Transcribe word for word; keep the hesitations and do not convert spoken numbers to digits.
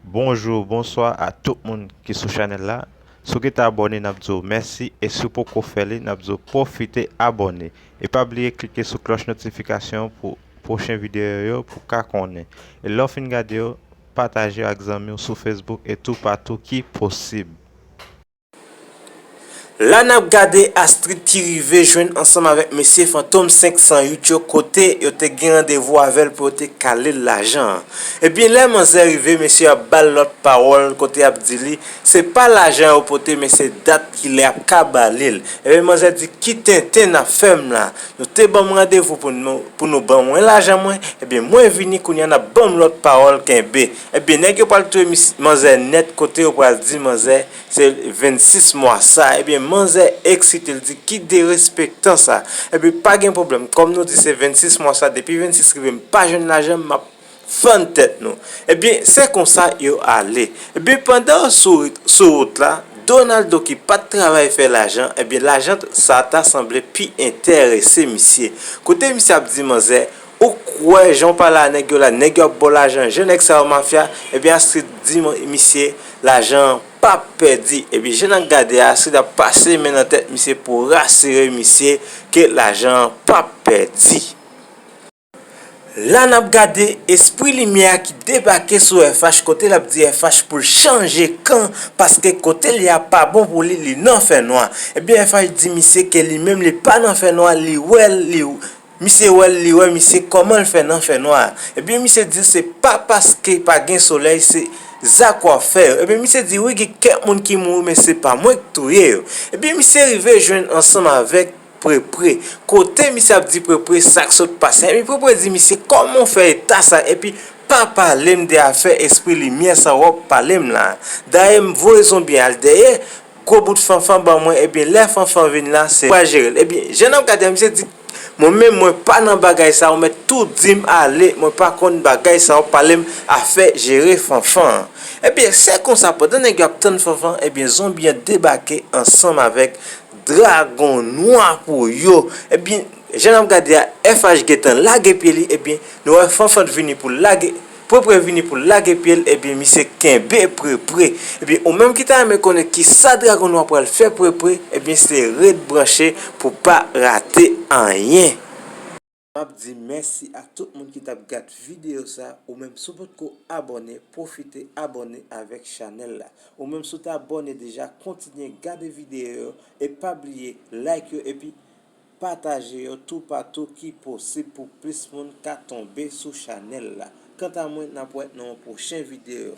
Bonjou, bonswa a tout moun ki sou chanèl la. Si w gentan abòne, n ap di w mèsi, e si w poko fè li, n ap di w pwofite abòne. E pa bliye klike sou klòch notifikasyon pou pwochen videyo yo pou w ka konnen. E lè w fin gade yo, pataje yo ak zanmi w sou Facebook e toupatou ki posib. La n ap gade Astrid ki rive jwenn ansanm avèk mesye Fantom senk san uit yo kote yo te gen randevou avè l pou yo te kale l lajan an. Ebyen, lè manzè rive, mesye ap ba l lòt pawòl kote y ap di li se pa lajan yo pote, men se dat ki lè y ap ka ba li l. Ebyen, manzè di, "Ki tenten n ap fè m la? Nou te ban m randevou pou nou, pou nou ban mwen lajan mwen, ebyen, mwen vini kounye a n ap ban m lòt pawòl kenbe." Ebyen, nèg yo pral touye mis-, manzè nèt kote yo pral di manzè se vennsis mwa sa. Ebyen, manzè eksite, l di, "Ki derespektan sa?" Ebyen, pa gen pwoblèm. Kòm nou di se vennsis mwa sa, depi vennsis rive, m pa jwenn lajan m, m ap fann tèt nou. Ebyen, se konsa yo ale. Ebyen, pandan yo sou, sou wout la, Donaldo ki pa t travay fè lajan, ebyen, lajan sa ta sanble pi enterese misye. Kote misye ap di manzè, "Ou kwè jan w pale a nèg yo la, nèg yo ap ba w lajan, jan nèg sa yo mafya?" Ebyen, Astrid di man-, misye, "Lajan an p ap pèdi." Ebyen, jan n ap gade a, Astrid ap pase men nan tèt misye pou rasire misye ke lajan an p ap pèdi. La n ap gade Espri Limyè a ki debake sou F H kote l ap di F H pou l chanje kan, paske kote l ye a pa bon pou li, li nan fènwa. Ebyen, F H di misye ke li menm li pa nan fènwa, li wè l, li, misye wè l, li wè misye kòman l fè nan fènwa a. Ebyen, misye di se pa paske pa gen solèy, se zak w ap fè yo. Ebyen, misye di wi, gen kèk moun ki mouri, men se pa mwen k touye yo. Ebyen, misye rive jwenn ansanm avèk Prepre. Kote misye ap di Prepre sa k sot pase. Epi Prepre di misye, "Kòman w fè eta sa? Epi pa pale m de afè Espri Limyè sa w ap pale m la a. Dayè m voye zonbi al dèyè, gwo bout fanfan ban mwen, ebyen lè fanfan vin la, se mwen k pral jere l." Ebyen, jan n ap gade a, misye di, "Mwen menm, mwen pa nan bagay sa, ou mèt tou di m ale, mwen pa konn bagay sa w ap pale m afè jere fanfan an." Ebyen, se konsa, pandan nèg yo ap tann fanfan, ebyen, zonbi an debake ansanm avèk dragon nwa pou yo. Ebyen, jan n ap gade a, F H gentan lage pye li, ebyen, nou wè Fanfan vini pou lage, Prepre vini pou lage pye l, ebyen, misye kenbe Prepre. Ebyen, ou menm ki ta renmen konnen ki sa dragon nwa pral fè Prepre, ebyen, se ret branche pou pa rate anyen. M ap di mèsi a tout moun ki t ap gad videyo sa. Ou menm, si w potko abòne, pwofite abòne avèk chanèl la. Ou menm, si w te abòne deja, kontinye gade videyo yo e pa bliye like yo epi pataje yo toupatou ki posib pou plis moun ka tonbe sou chanèl la. Kanta mwen, n ap wè nan yon pwochen videyo.